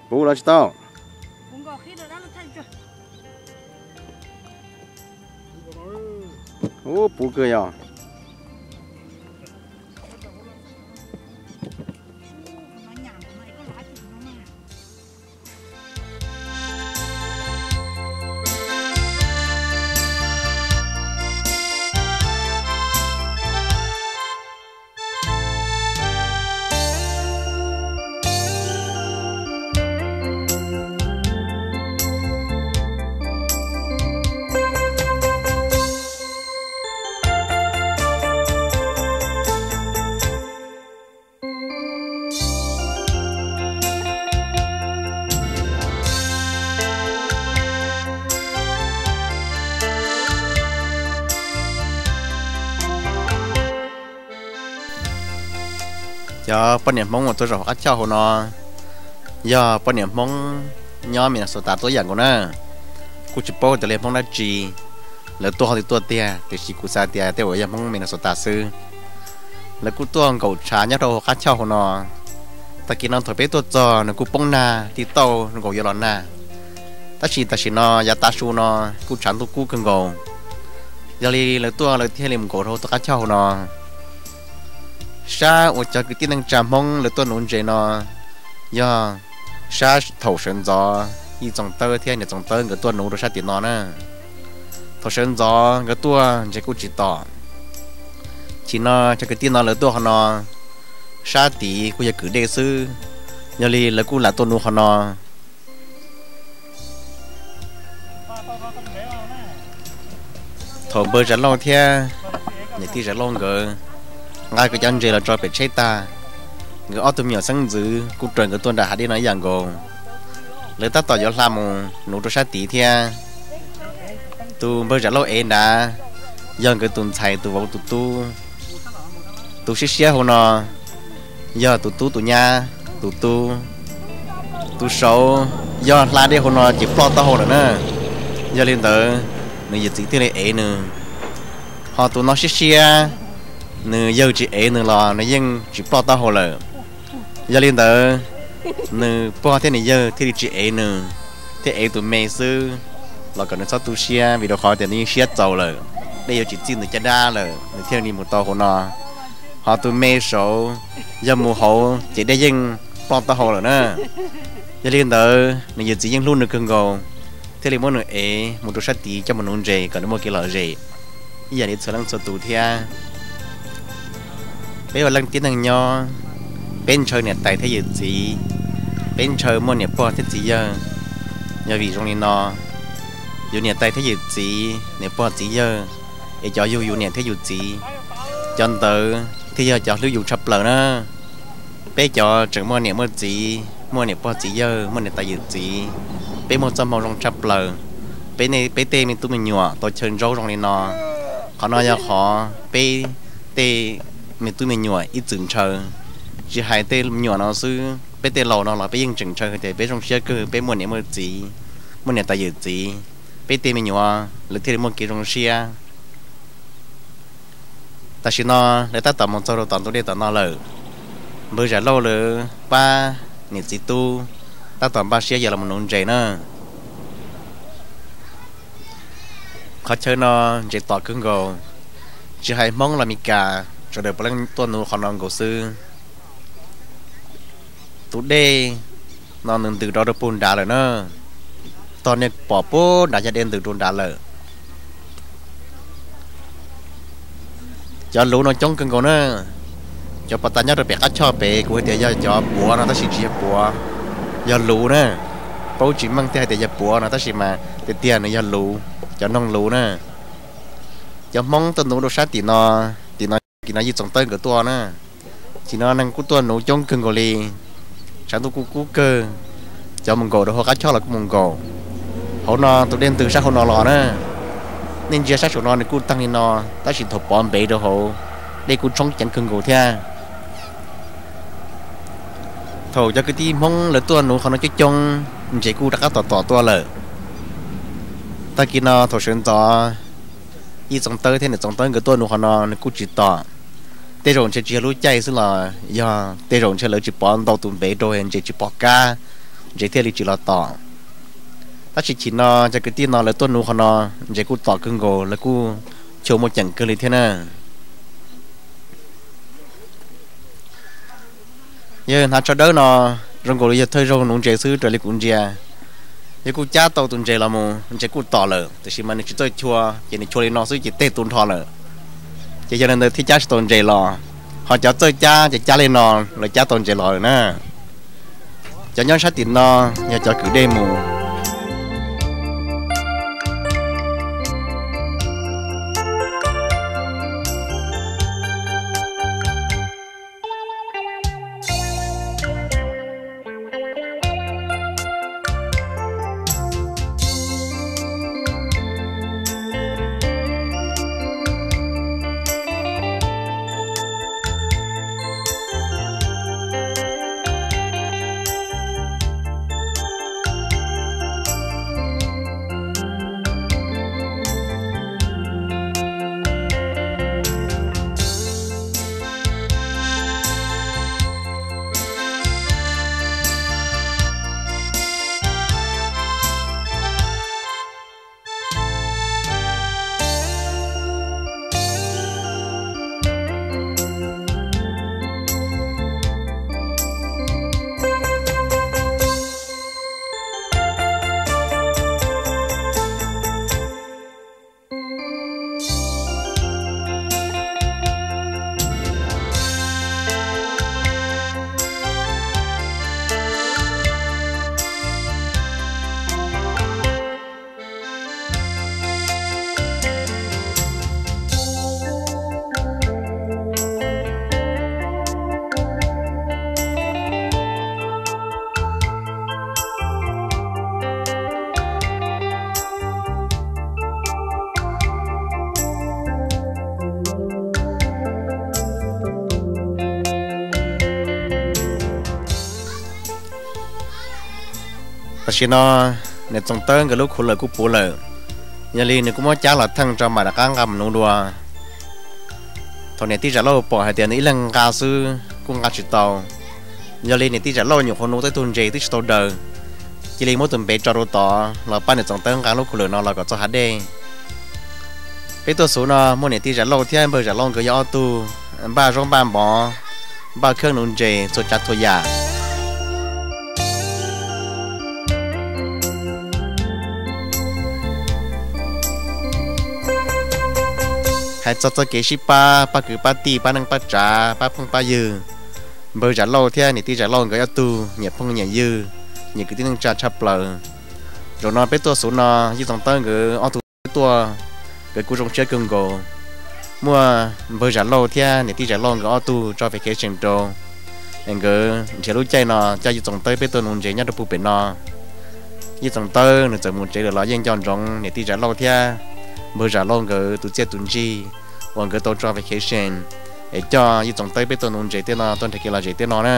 Puv los tsis tau. Ub, puv kawg yog. Cov poj niam Hmoob uas tuaj zaum qab choj hauv no yog poj niam Hmoob nyob Minnesota tuaj yam nkaus na. Kuj tsis paub tias li Hmoob dab tsi, lawv tuaj ho twb tuaj tiag, tiam sis kuv xav tias tej uas yog Hmoob Minnesota xwb. Lawv kuj tuaj nkaum tshav nyob rau hauv qab choj hauv no. Tag kis no thaum peb tuaj txog nws kuj poob nag tib tauj nkaus yuav los nag, tab sis tam sim no yav tav su no kuj tshav ntuj kub kawg nkaus. Yog li lawv tuaj lawv thiaj li mus nkaum rau hauv qab choj hauv no. Sab uas cov kwv tij neej tsa Hmoob lawv tuaj nuv ntses no yog sab thaum sawv ntxov Yij Txoov Tawb thiab niam Txoov Tawb nkawd tuaj nuv rau sab tim no na. Thaum sawv ntxov nkawd tuaj ntses kuj tsis tom. Chim no cov kwv tij no lawv tuaj qhov no, sab tid kuj yog kwm dej xwb, yog li lawv kuj lam tuaj nuv qhov no. Thaum npawg Zam Lauj thiab niam tij Zam Lauj nkawd nqa nkawd cov ntses los tso pem tsheb tag, nkawd ob tug me nyuam xeeb ntxwv kuj raws nkawd tuaj nram hav dej no ib yam nkaus. Lawv tab tom yuav hla mus nuv rau sab tid thiab. Tus npawg Zam Lauj ev nrad yog nkawd tus ntxhais tus vauv tus tub. Tus siab siab hauv no yog tus tub tus nyab tus tub. Tus saud yog hla dej hauv no ces ploj taub hau lawm na. Yog li ntawd nws yawm txiv thiaj li ev nws. Ho tus no siab siab, nws yawg tsis ev nws los nws yeej tsis ploj taub hau lawm. Yog li ntawd nws pog thiab nws yawg thiaj li tsis ev nws, thiaj ev tus me xwb los kom nws txhob tu siab, vim rau qhov tias nws yeej siab txaus lawm, dej yuav tsis txij nws caj dab lawm nws thiaj li mus tau hauv no. Ho tus me saud yog mus hauv ces dej yeej ploj taub hau lawm na. Yog li ntawd nws yawm txiv yeej hlub nws kawg nkaus, thiaj li muab nws ev mus rau sab tid coj mus nuv ntses kom nws muaj kev lom zem ib yam li txhua leej txhua tus thiab. Peb ua leej tib neeg nyob, peb ntshaw niam tais thiab yawm txiv, peb ntshaw muaj niam pog thiab txiv yawg. Yog vim zoo li no, yus niam tais thiab yawm txiv, niam pog txiv yawg, es cov yug yus niam thiab yus txiv, cov ntawd thiaj yog cov hlub yus tshaj plaws na. Peb cov tseem muaj niam muaj txiv, muaj niam pog txiv yawg, muaj niam tais yawm txiv, peb muaj txoj hmoo zoo tshaj plaws. Peb, peb tej me tub me nyuam tau chaw ntsaub zoo li no, qhov no yog qhov peb tej me tub me nyuam ib txwm ntshaw. Tsis hais tej me nyuam no xwb, peb tej laus no los peb yeej tseem ntshaw hais tias peb zoo siab kawg peb muaj niam muaj txiv, muaj niam tais yawm txiv, peb tej me nyuam lawv thiaj li muaj kev zoo siab. Tam sim no lawv tab tom mus txog rau tom ntug dej tom no lawm. Npawg Zam Lauj lawv pab niam txiv tub tab tom npaj siab yuav los nuv ntses na. Qhov chaw no ntses tom kawg nkaus, tsis hais Hmoob los Mes Kas, sawv daws puav leej tuaj nuv qhov no nkaus xwb. Tus dej no nws ntws rov rau puag nrad lawm na. Tog nej pom puag nrad cov dej ntws rau nrad lawm. Cov luv no coob kawg nkaus na. Cov pov tas nyob rau pem qab choj pem kuv hais tias yog cov puav no tab sis tsis yog puav, yog luv na. Paub tsis meej thiaj hais tias yog puav no tab sis mas tiag tiag nws yog luv, cov noog luv na. Cov Hmoob tuaj nuv rau sab tim no, tim no, tim no Yij Txoov Tawb nkawd tuaj na. Tim no neeg kuj tuaj nuv coob kawg nkaus li. Tshav ntuj kuj kub kawg, cov mus nkaum rau hauv qab choj los kuj mus nkaum. Hauv no tus dej ntws sab hauv no los na. Nej ntsia sab saum no nws kuj tag li no, tab sis thaum pov npev rau hauv, dej kuj tshoob ceev kawg nkaus thiab. Thaum cov kwv tij Hmoob lawv tuaj nuv qhov no coob coob, ntses kuj rov qab tom tom tuaj lawm. Tag kis no thaum sawv ntxov Yij Txoov Tawb thiab niam Txoov Tawb nkawd tuaj nuv qhov no nws kuj tsis tom. tej zaum ntshe tsis yog lub caij xwb los yog tej zaum ntshe lawv tsis pov ntau tus npev rau ntses tsis pom kab, ntses thiaj li tsis los tom. Tab sis chim no cov kwv tij no lawv tuaj nuv qhov no, ntses kuj tom kawg nkaus, lawv kuj chua muaj ceem kawg li thiab na. Yawg hnav tsho dawb no zoo nkaus li yog thawj zaug nuv ntses xwb raws li kuv ntsia. Yawg kuj cab tau tus ntses los mus, ntses kuj tom lawm, tiam sis mas nws tsis txawj chua, ces nws chua li no xwb ces tej tu nrho lawm. Ces yog li ntawd thiaj cab tsis tau ntses los, ho cov txawj cab ces cab li no, lawv cab tau ntses los lawm na. Cov nyob sab tim no yog cov kwv dej mus. Tam sim no niam Txoov Tawb nkawd lub khuv lawm kuj puv lawm, yog li nws kuj muab cab los theej rau mam rov qab nqa mus nuv dua. Thaum niam tij Zam Lauj pom hais tias nws ib leeg nqa xwb kuj nqa tsis tau, yog li niam tij Zam Lauj nyuam qhuav nuv tau ib tug ntses twb tsis tau daws, cia li muab tus npev tso rau tod los pab niam Txoov Tawb nqa lub khuv lawm no los kom txog hav dej. Peb tuaj xub no muaj niam tij Zam Lauj thiab npawg Zam Lauj nkawd yog ob tug npaj zaub npaj mov, npaj kheeb nuv ntses txhua tsav txhua yam. Hais txog txoj kev sib pab, pab kwv pab tij, pab neej pab tsav, pab phooj pab ywg, npawg Zam Lauj thiab niam tij Zam Lauj nkawd ob tug nyiam phooj nyiam ywg, nyiam kwv tij neej tsa tshaj plaws. Zaum no peb tuaj xub no, Yij Txoov Tawb nkawd ob tug tuaj, nkawd kuj zoo siab kawg nkaus. Muaj npawg Zam Lauj thiab niam tij Zam Lauj nkawd ob tug tso fem kev seem rau, nkawd nrhiav lub caij no coj Yij Txoov Tawb peb tuaj nuv ntses nyob rau puag pem no. Yij Txoov Tawb nws txawm mus tsev lawm los yeej nco ntsoov niam tij Zam Lauj thiab npawg Zam Lauj nkawd tus txiaj tus ntsig uas nkawd tau tso fem kev seem es coj Yij Txoov Tawb peb tuaj nuv ntses tej no tuaj nrhiav kev lom zem tej no na.